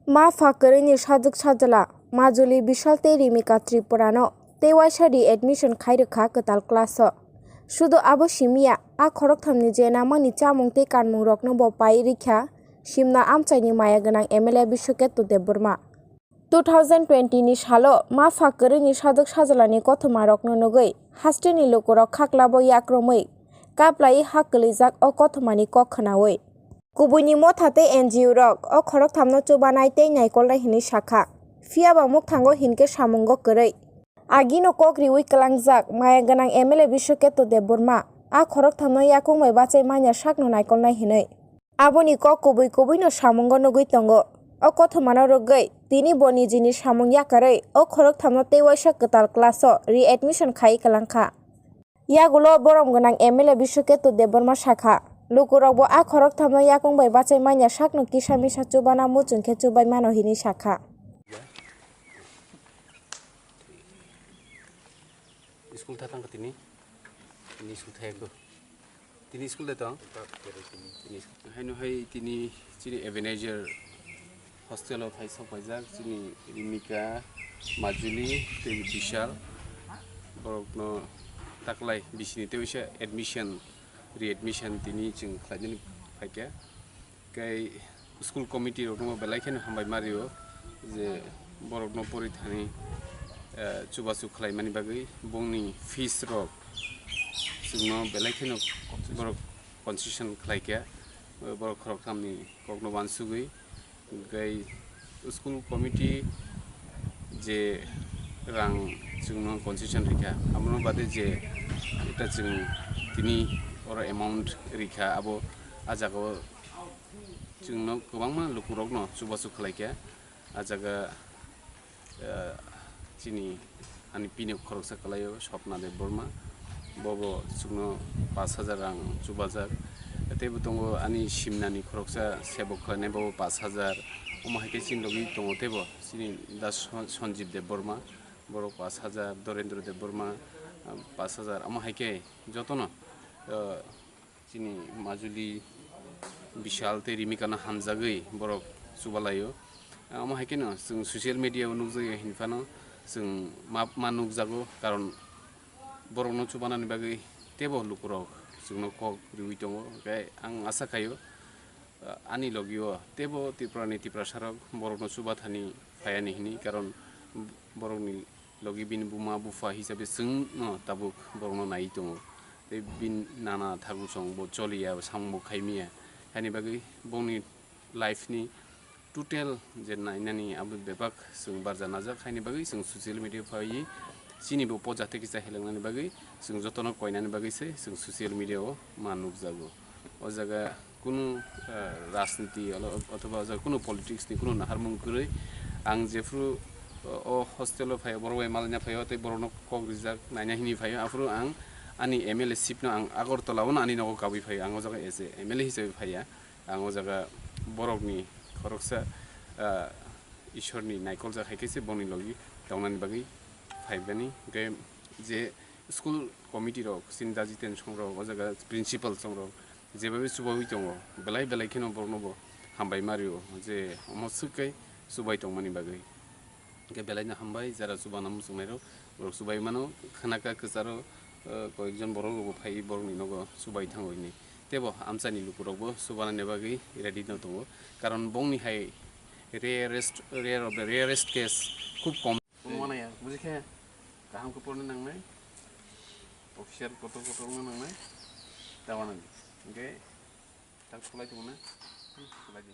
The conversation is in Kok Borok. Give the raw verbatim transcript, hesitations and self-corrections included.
Ma pha kwrwini sajwk sajla Majuli Bishal tei Rimika Tripurano tei waisa readmission khai rwkha kwtal class-o. Sudu abo simiya, a khorokthamni je namani chamung tei kanmungrokno bo pai rikha simna amchaini maya gwnang M L A Biswaketu Debbarma. Two thousand twenty ni salo ma pha kwrwini sajwk sajlani kothomarokno nugwi hasteni lukurok khaklabo yakromwi kaplaiwi ha kwlwijak o kothomani kok khnaui. Kubuini motha tei N G O rok o khorokthamno chubanai tei naikolnai hinwi sakha. Phiyaba mukthango hinkhe samungo kwrwi. Agino kok riwi kwlangjak maya gwnang M L A Biswaketu Debbarma a khorokthamno yakung bai bachai manya sakno naikolnai hinwi. Aboni kok kubui kubuino samungo nugwi tongo. O kothomano rwgwi tini bo nijini samung yakarwi o khorokthamno tei waisa kwtal class-o readmission khai kwlangkha. Yagulo borom gwnang M L A Biswaketu Debbarma sakha, lukurokbo a khorokthamno yakung bai bachai manya sakno kisa misa chubana muchung khe chubai mano hinwi sakha. School ta tangka tini, tini school thayakgo. Tini school de tong? Tini school. Haino hai tini chini Ebenezer hostel o phai sok paijak chini Rimika, Majuli tei Bishal. Borokno taklai bisini tei waisa admission, readmission tini chwng khlainani phaikha. Kei school committee rokno belai kheno hambai ma rio je borokno pori thani, eh, chubachu khlaimani bagwi bongni fees rok chwngno belai kheno borok concession khlaikha, borok khoroktham ni kokno uansugwi. Hwnkhe school committee je rang chwngno concession rikha, abono bade je ekta chwng tini oro amount rikha, abo a jagao chwngno kwbangma lukurokno chubachu khlaikha. A jaga, eh, chini ani pini khoroksa kwlaio Swapna Debbarma, bobo chwngno pash hajar rang chubajak. Teibo tongo ani simnani khoroksa sebok khlainai, bobo pash hajar. Omo hai khe chini logi tongo teibo chini da Son-, Sanjeev Debbarma, borok pash hajar, Dorendra Debbarma, ah, pash hajar. Omo hai khe jotono, eh, chini Majuli Bishal tei Rimika no hamjagwi borok chubalaio. Omo hai kheno chwng social media o nukjakya hinphano chwng ma, ma nukjago, karon borokno chubanani bagwi teibo lukurok chwngno kok riwi tongo. Hwnkhe ang asa khaio, ani logio teibo Tripura ni Tiprasa rok borokno chubathani phaiani hini, karon borokni logi bini buma bupha hisabe chwngno tabuk borokno naiwi tongo. Tei bini nana thagu song bo choliya, samung bo khaimiya. Haini bagwi bongni life ni total je nainani abo bebak chwng barja najak, haini bagwi chwng social media phaiwi chini bo poja tei kisa helangnani bagwi chwng jotono koinani bagwi se chwng social media o ma nukjago. O jaga kunu, eh, rajniti olo-, othoba o jaga kunu politics ni kunu naharmung kwrwi. Ang jephru, o, o hostel o phaio, borok bai malaina phaio, tei borokno kok rijak naina hini phaio, aphuru ang ani M L A seat no ang Agartala o no ani nogo kabui phaio, ang o jaga as a M L A hisabe phaiya. Ang o jaga borokni khoroksa, ah, Ishorni naikoljak hai khe se bongni logi tongnani bagwi phaibani. Hwnkhe je school committee rok, chini da Jiten song rok, o jaga principal song rok, jebabe chubaui tongo, belai belai kheno borokno bo hambai ma rio je omo swk khe chubai tongmani bagwi. Hwnkhe belaino hambai, jara chubana muchungnai rok, borok chubai mano, khwnaka kwcharo, eh, koyekjon borok rokbo phaiwi borokni nogo chubai thango hinwi. Teibo amchaini lukurokbo chubanani bagwi ready no tongo, karon bongni hai rarest, rare of the rarest case, khub kom. Wngmano ya, buji khe kaham khe porna nangnai, officer kotor kotor wngna nangnai, ta wanani. Hwnkhe tak khulai tongna, khulai di.